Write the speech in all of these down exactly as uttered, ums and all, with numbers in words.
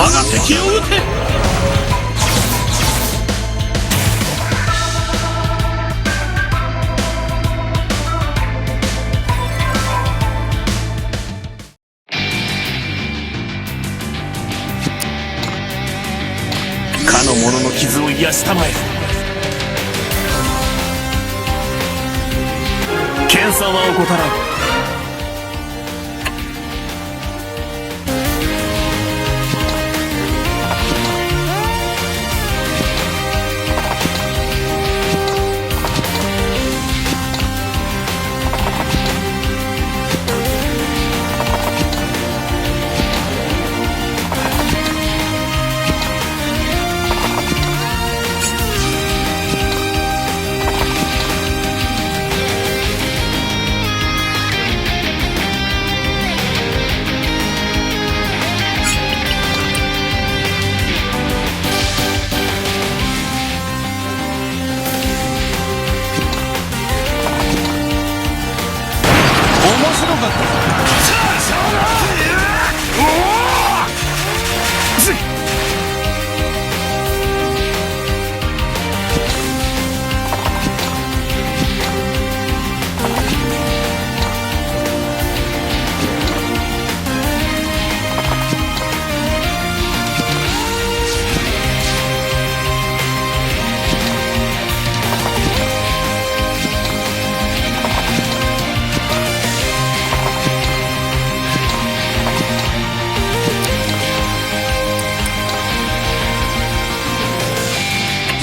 我が敵を討て。かの者の傷を癒したまえ。謙遜は怠らん。面白かった。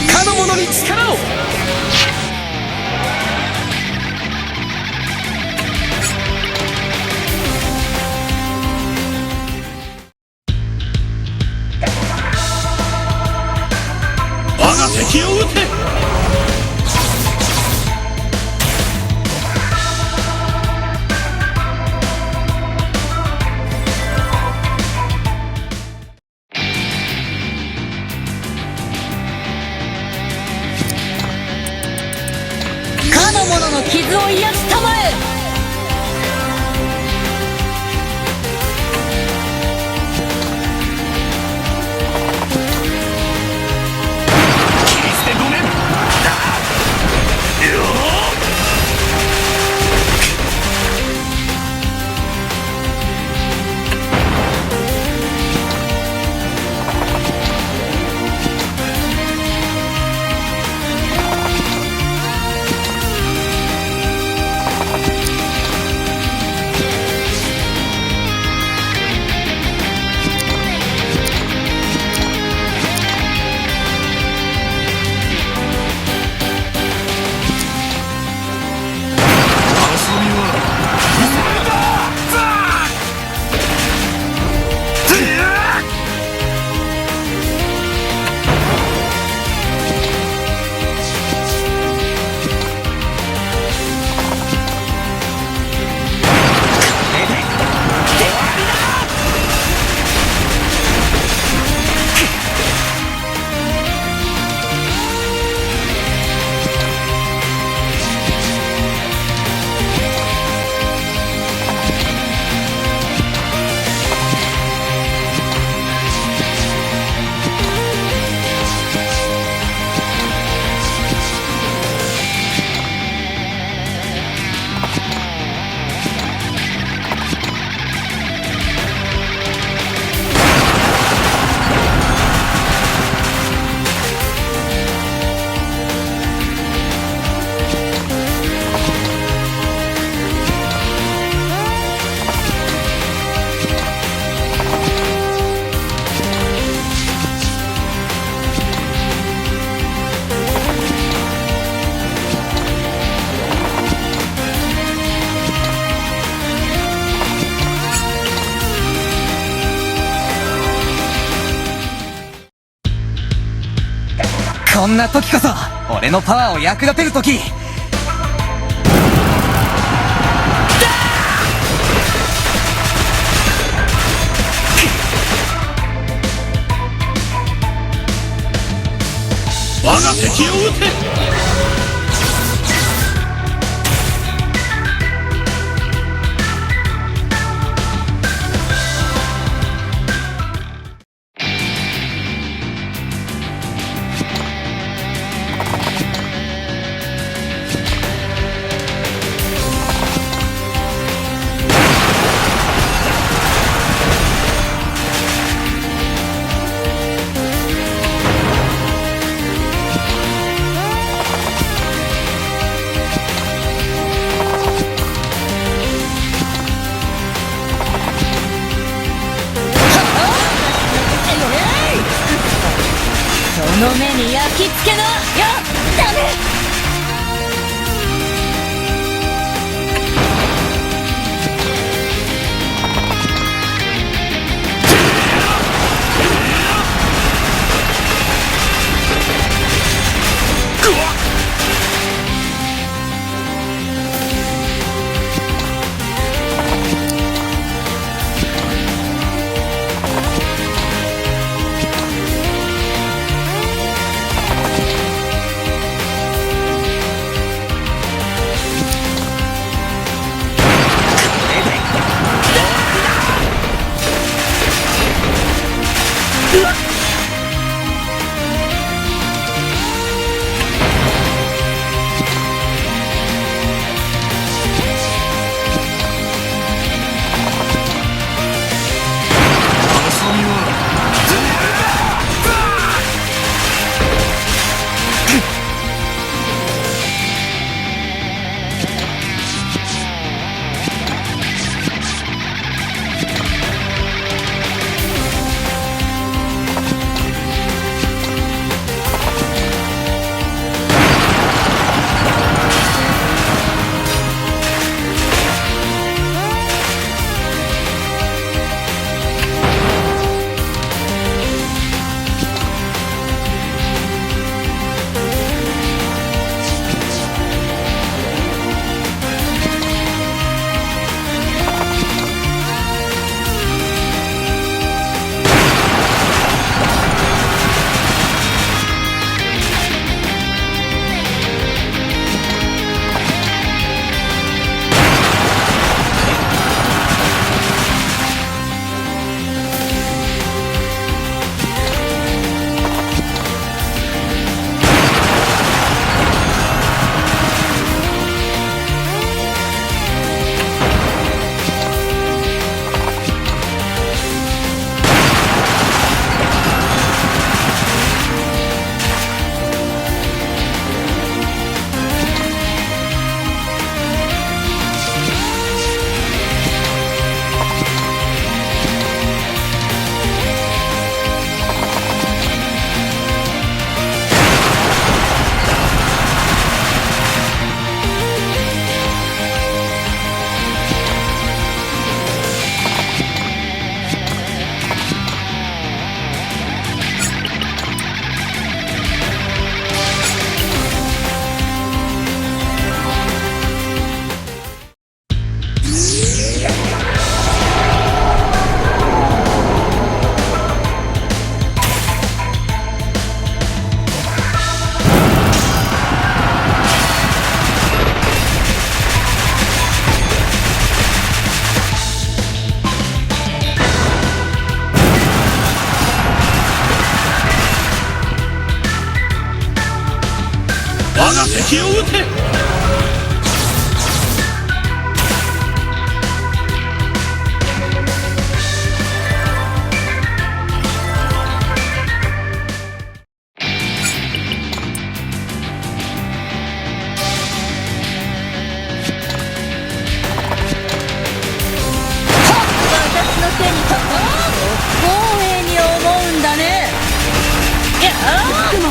かの者に力を。我が敵を討て。かの者の傷を癒したまえ。切り捨てごめん。こんな時こそ、俺のパワーを役立てる時。我が敵を討て。の目に、焼き付けの、よ、ダメ。我が敵を討て！私の手にかかると光栄に思うんだね。いや、でも。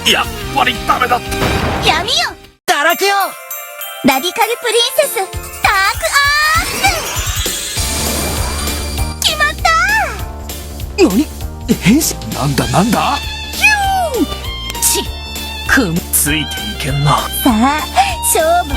やっぱりダメだった。やめよ。たらけよ。ラディカルプリンセス、ダークアース。決まった。何？変身？なんだなんだ？ヒュー！ち、くん。ついていけんな。さあ、勝負。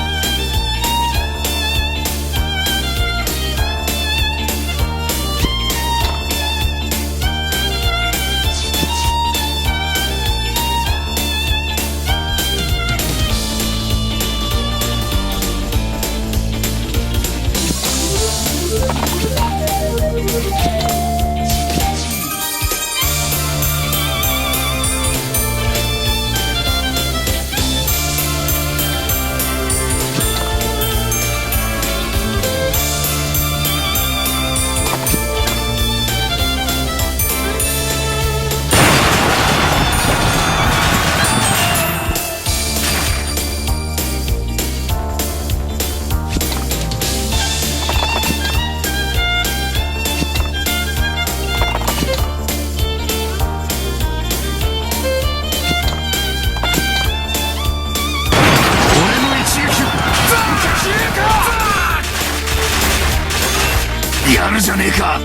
やるじゃねえか。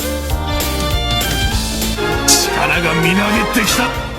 力がみなぎってきた。